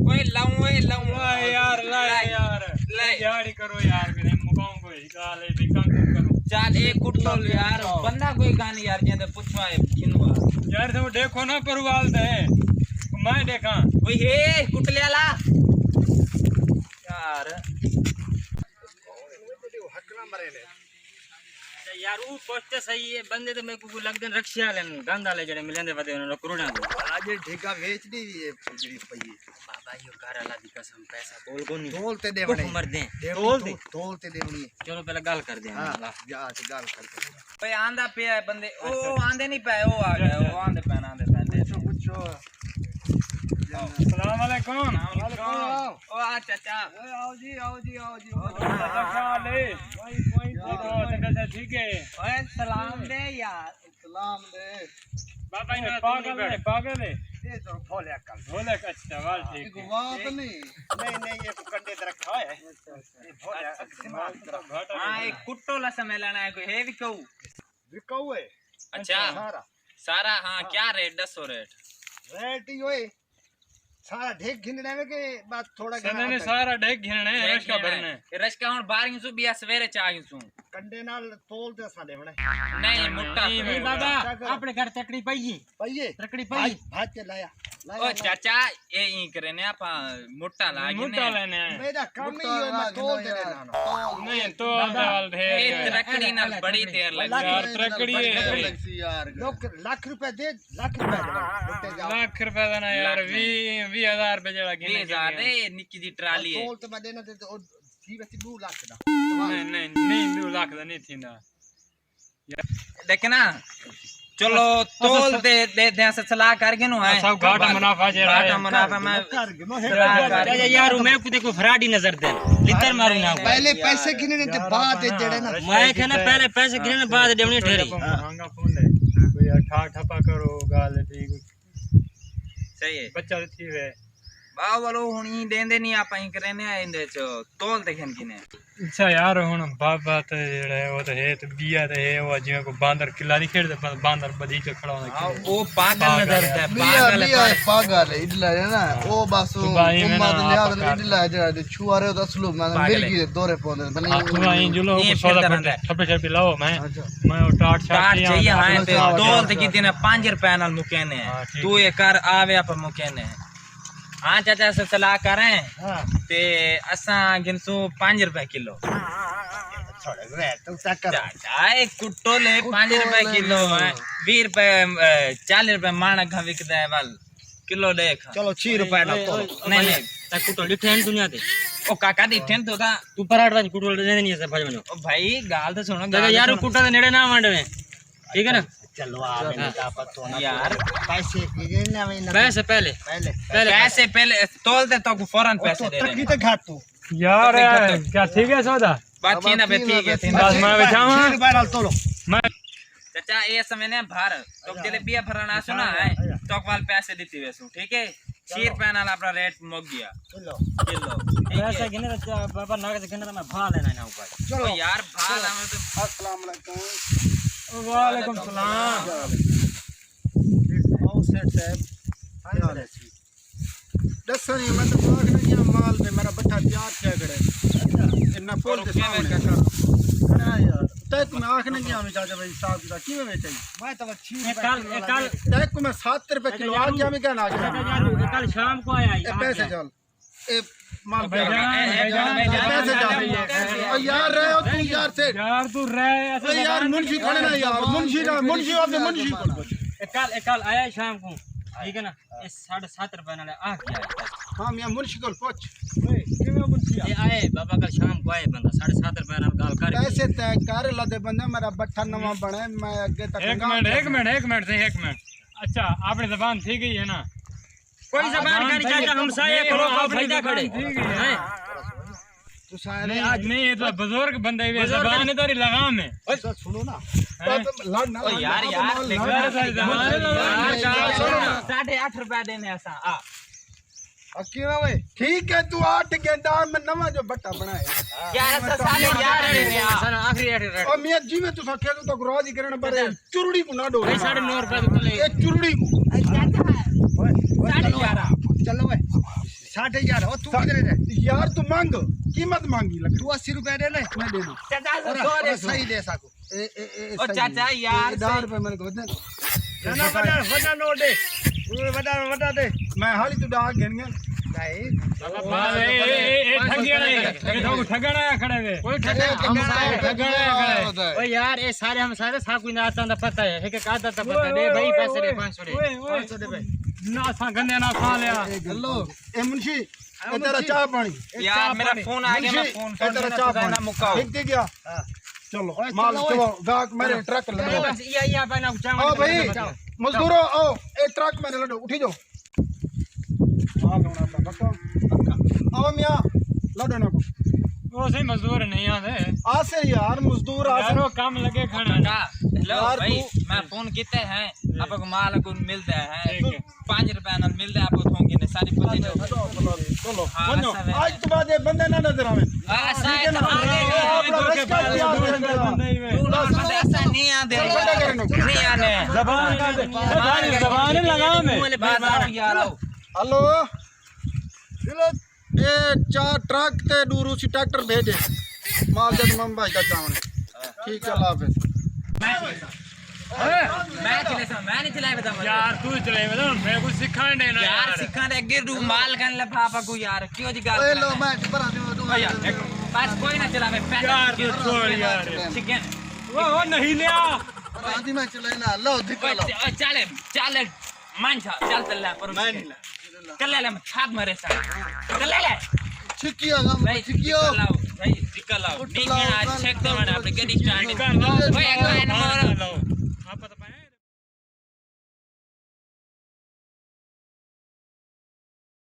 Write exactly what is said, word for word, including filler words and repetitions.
اوئے، لاؤں، اوئے، لاؤں۔ اوئے یار، لائے یار۔ لائے۔ دیہاڑی کرو یار، میرے مکاؤں کوئی گال ہے، بھی کم کرو۔ چل، اے کٹو یار، بندہ کوئی کان یار، جیندے پچھوا ہے، کھنوا۔ یار، تم دیکھو نا، پروال دے۔ میں دیکھاں۔ اوئے، ہے، کٹلے والا۔ یار۔ اچھا یار، او پوچھتے صحیح ہے، بندے تے میکوں کوئی لڳدن رکشے والے، گند والے جڑے ملیندے ودے انہاں نوں کروڑاں دے۔ اڄ ٹھیکہ ویچ ݙی وی ہے جڑی پئی ہے۔ بابا، ایہو گھر والا دی قسم، پیسہ تول کونی۔ تول تے ݙیوݨے۔ بھکھ مردے ہیں۔ ݙیوݨی تول تے۔ تول، تول تے ݙیوݨی ہے۔ چلو پہلے ڳالھ کر دے ہاں، ہاں۔ جا تے ڳالھ کر دے۔ اوئے آندا پیا ہے بندے، او آندے نہیں پئے، او آ ڳئے، او آندے پئے، آندے پئے۔ پچھو، پچھو۔ السلام علیکم۔ وعلیکم السلام۔ او آ چاچا۔ اے آؤ جی، آؤ جی، آؤ جی۔ کیا حال ہے؟ بھائی، بھائی، او، طبیعت ٹھیک ہے؟ اوئے سلام دے یار۔ سلام دے۔ بابا، انہاں پاگل ہے، پاگل ہے۔ اے تو بھولے عقل۔ بھولے، اچھا، وال ٹھیک ہے۔ وال تو نہیں۔ نہیں، نہیں، یہ تو کنڈے تے رکھا ہے۔ اچھا، اچھا۔ یہ بھولے عقل، دماغ تے رکھا۔ ہاں، ایک کٹو لس میں لینا ہے، کوئی ہے بھی کہو؟ وکاؤ ہے۔ اچھا۔ سارا۔ سارا، ہاں، ہاں۔ کیا ریٹ؟ ݙسو ریٹ۔ ریٹ ایہو ہے، سارا ڈھگ گھنݨا ہے کہ بس تھوڑا سنجے گھنݨا نے پئے۔ سارا ڈھگ گھنݨا ہے، ریٹ رشکہ گھنݨا بھرنا ہے۔ ہے۔ رشکہ ہݨ ٻاہر ہی سوں ٻیا سویرے چا ہی سوں۔ کنڈے نال تول تے اساں ݙیوݨا ہے۔ نہیں، نہیں، مٹا نہیں، سویرے۔ بابا، اپݨے گھر تکڑی پئی ہے۔ پئی ہے؟ تکڑی پئی۔ بھاج، بھاج کے لایا۔ او چاچا، اے ایں کرے نے آپاں موٹا لا گھنے۔ موٹا لینے ہیں۔ میرا کم ہی ہے، میں تول تے ݙینا۔ نہیں، تول تول دے۔ اے ترکڑی نال بڑی دیر لڳدی۔ یار، ترکڑی ہے۔ لکھ، لکھ روپے دے، لکھ روپے دے۔ لکھ روپے دا نا یار، ویہہ، ویہہ ہزار روپے جیڑھا گھنے۔ ویہہ ہزار دے، نکی جی ٹرالی ہے۔ تول تے میں ݙینا تے او تھی ویسی ݙو لکھ دا۔ نہیں، نہیں، نہیں، ݙو لکھ دا نہیں تھیندا۔ ݙیکھ نا، چلو، تول دے، دے، دے، اساں صلاح کر گھنوں ہے۔ اساں گھاٹا منافع جیڑھا ہے۔ گھاٹا منافع میں صلاح کر۔ اچھا یار، میں کوئی کوئی فراڈی نظر دے۔ لتر مارو نا۔ پہلے پیسے گھنݨے تے بعد جیڑھے نا۔ میں کہنا پہلے پیسے گھنݨے بعد ݙیوݨی ٹھہری۔ مہانگا فون ہے۔ کوئی اٹھا ٹھپا کرو، ڳالھ ہے ٹھیک۔ صحیح ہے۔ بچہ تے تھی وے۔ واہ، ولو ہݨ ایں ݙیندے نہیں، آپاں ایں کریندے ہیں، ایندے چ تول تے گھن گھنے۔ اچھا یار، ہݨ بابا تے جیڑھا ہے، او تے ہے تے ٻیا تے ہے، او جیویں کوئی باندر قلعہ نہیں کھیݙدا، با-، باندر بدھی تے کھڑا ہوندا ہاں، کھیݙے۔ او پاگل نظر تے ٻیا، پاگل ہے، ٻیا پر ہے، پاگل ہے، اڈلا ہے نا، او بس او صبح ہی میں نا امت نیاز آپ کر اڈلا ہے، جیڑھا جو چھوا رہے او تے اصل میں ہاں، مر گئے، دورے پوندے، بھلے ہاتھ میں آئیں جلو، ایں سودا پھردا پھر ہے۔ ٹھپے شپے لاؤ، میں، اچھا۔ میں او ٹارچ شارچ ٹارچ چاہیے چاہیے، ہاں، ہاں، تے ہاں، دول تے ہاں۔ کیتی نے پنج روپے نال مکینے۔ ہاں، ٹھیک تو ہے۔ اے کر آوے، آپ مکینے۔ ہاں چاچا، اساں صلاح کریں۔ ہاں۔ تے اساں گھنسوں پنج روپے کلو۔ چھوڑے، ریٹ تو چیک کر۔ چاچا، اے کٹو لے پنج روپے کلو ہے۔ ویہہ روپے، اے، چالیہہ روپے مݨ اڳاں وکدا ہے ول۔ کلو ݙیکھ۔ چلو، چھی روپے نال تولو۔ نہیں، نہیں۔ تاں کٹو ݙٹھے ہن دنیا تے؟ او کاکا، ݙٹھے ہن تو تاں۔ توں پراٹ وچ کٹو لیندے نہیں، اساں بھڄ ونڄو۔ او بھائی، ڳالھ تے سݨو، چاچا ڳالھ یار، سݨو۔ کٹو تے نیڑے نہ ونڈویں۔ ٹھیک ہے نا؟ چلو، آ، میں ہاں۔ نہیں پتہ ہونا۔ یار۔ پیسے کی گھنݨے وے نہ۔ پیسے پہلے۔ پہلے۔ پہلے۔ پیسے پہلے، تول تے تاکوں فوراً او پیسے تو ݙے ݙینے۔ تکڑی تے گھٹ تو۔ یار، تکڑی تے گھٹ۔ کیا ٹھیک ہے سودا؟ بس تھیندا پئے، ٹھیک ہے، تھیندا۔ بس میں وچھاواں۔ چھی روپے نال تولو۔ میں چاچا، اے سمے نے بھر، تک جلے ٻیا بھرݨا سو نا ہے، تک وال پیسے ݙتی ویسوں، ٹھیک ہے؟ چھی روپے نال اپݨا ریٹ مک ڳیا۔ چلو۔ چلو، ٹھیک ہے۔ پیسے گھنے تے بابا نقد گھنے تے میں بھا لینا انہاں اپر۔ چلو۔ او یار، بھا لاویں تے۔ السلام علیکم۔ وعلیکم السلام۔ او سیٹھ صاحب، کیا حال ہے؟ ݙساں نہیں، میں تو آکھنا کیا مال میں میرا بٹھا تیار کیا کرے۔ اچھا۔ تے نہ پول دے سامنے۔ کھڑا یار۔ تیکوں میں آکھنا کیا میں چاچا بھائی صاحب دا کیویں ویچے؟ میں تو اچھی اے کل، اے کل۔ تیکوں میں ستر روپے کلو آکھیا میں کیا نہ آکھیا؟ اے کل شام کو آیا۔ اے پیسے چل۔ اے مال بھائی جان، بھائی جان، بھائی جان، پیسے چل۔ او یار رہے ہو تم یار سے۔ یار تو رہے، او یار منشی کھڑے نا یار، منشی نا، منشی اپݨے منشی کول۔ اے کل، اے کل آیا شام کو، ٹھیک ہے نا؟ اے ساڑھے ست روپے نال آ گیا ہے۔ ہاں میاں، منشی کول پہنچ۔ اوئے، کیویں منشی آ؟ اے آئے بابا، کل شام کو آئے بندہ، ساڑھے ست روپے نال ڳالھ کر کے۔ پیسے طے کر، لدے بندہ، میرا بٹھا نواں بݨے، میں اڳے تک ایک منٹ، ایک منٹ، ایک منٹ، ایک منٹ۔ اچھا، اپݨی زبان تھی ڳئی ہے نا؟ کوئی زبان کائنی چاچا، ہمسائے کھڑو، اپݨی زبان تھی ڳئی ہے۔ ہیں؟ تساں نہیں، اڄ نہیں، اے تاں بزرگ بندے وی بزرگ زبان اے تہاݙی لگام اے۔ تساں سݨو نا۔ ہیں؟ بابا، لڑ نہ، او یار، یار، لڑ نہ، لڑ نہ۔ ساڑھے اٹھ روپے ݙینے اساں، آ۔ اکیاں وے۔ ٹھیک ہے، تو آٹھ گھنٹہ میں نواں جو بٹا بنایا۔ یار، اساں سارے یار رہے ہیں۔ سارا آخری ایڈ رہے۔ او میاں جی، میں تساں کھیلو تو راضی کرنا، پر اے چرڑی کو نہ ڈو۔ بھائی، ساڑھے نو روپے تو لے۔ اے چرڑی کو۔ اچھا، اچھا۔ اوئے، اوئے، ساڑھے چلو، گیارہ۔ چلو وے۔ ساڑھے گیارہ، او تو کدھر ہے؟ یار، تو مانگ، قیمت مانگی لگ۔ تو اسی روپے دے لے۔ میں دے دوں۔ چچا، اور، سو اور دے۔ صحیح دے ساکو۔ اے، اے، اے، او صحیح۔ چاچا یار، اے ݙاہ روپے میرے کو دے۔ نہ، نہ، وݙا، وݙا نوٹ ݙے۔ او وݙا، وݙا ݙے۔ میں حالی تو ݙاہ گھن گیا۔ نہیں۔ بابا، بابا، اے، اے، اے، اے ٹھڳیاں نے۔ اے تو ٹھڳݨ آیا کھڑے وے۔ کوئی ٹھڳ-، اے ٹھڳݨ آیا کھڑے۔ او یار، اے سارے ہمسائے ساکو انہاں عادتاں دا پتہ ہے۔ ہک ہک عادت دا پتہ ہے۔ ݙے بھائی، پیسے ݙے، پنج سو ݙے۔ اوئے، اوئے۔ پنج سو ݙے بھائی۔ نہ، اساں گندے نہ کھا لیا۔ اے گلو۔ اے منشی، اے تیرا چاہ پاݨی۔ یار، میرا فون آ گیا، میں منشی، فون اے تیرا چاہ پاݨی۔ مکاؤ۔ ہک دے گیا۔ ہاں۔ چلو، اوئے، مال چلو، اوئے۔ چلو، گاہک میرے ٹرک لگا۔ بس، یہ، یہ بنا چاول آؤ بھائی، چاول۔ مزدورو، آؤ، اے ٹرک میرے لڈو، اٹھی جاؤ۔ مال ہونا تھا، بکا، بکا۔ آؤ میاں، لڈو نہ کو۔ وہ صحیح مزدور نہیں آتے۔ آسے یار، مزدور آسے۔ یار، وہ کام لگے کھانا۔ ہیلو، یار، بھائی، تو میں فون کیتے ہیں، جی۔ آپ کو مال کو ملتا ہے۔ ٹھیک ہے۔ پنج روپے نال ملدا ہے، آپ اتھوں گھنے ساری پوری جو۔ چلو، ہاں، ونڄو۔ اساں ویندے۔ اڄ توں بعد اے بندے نہ نظر آویں۔ ہاں، اساں ٹھیک ہے نا؟ اپݨا رشتہ اختیار کرو۔ تو نہ بندے اساں نہیں آندے۔ چلو، بندے کرن۔ نہیں آنے۔ زبان کا دے۔ زبان، زبان لگام ہے۔ بات کرو یار۔ ہلو۔ اے چار ٹرک تے ݙو روسی ٹریکٹر بھیڄے۔ مال جد ممبئی دا چاوݨ۔ ٹھیک ہے، اللہ حافظ۔ میں چلے ساں۔ میں چلے ساں، میں نہیں چلائے ودا۔ یار، تو ہی چلائے ودا، میں کوئی سکھاݨ ݙے نا یار، یار۔ سکھاں دے اڳے ݙو مال کن لے پاپا کو یار، کیوں جی ڳالھ او لو، کرنا؟ میں برا دیو، تو او یار، بس کوئی نہ چلاوے، پہلے یار، تو چھوڑ یار۔ ٹھیک ہے۔ او، او نہیں لیا۔ راضی میں چلے نہ، لو، دکھا لو۔ او چلے، چلے۔ من چھا، چل تلے پر میں نہیں لا۔ کلے لے، میں چھاپ مارے سا۔ کلے لے۔ چھکی آ گم، بھائی، چھکی آ۔ ٹکا لاؤ، بھائی، ٹکا لاؤ۔ ٹکا نہیں لاؤ، کہنا، ٹکا چھک دے لاؤ، منا اپنی گڈی سٹارٹ۔ ٹکا لاؤ۔ بھائی، ایک لائن مارو،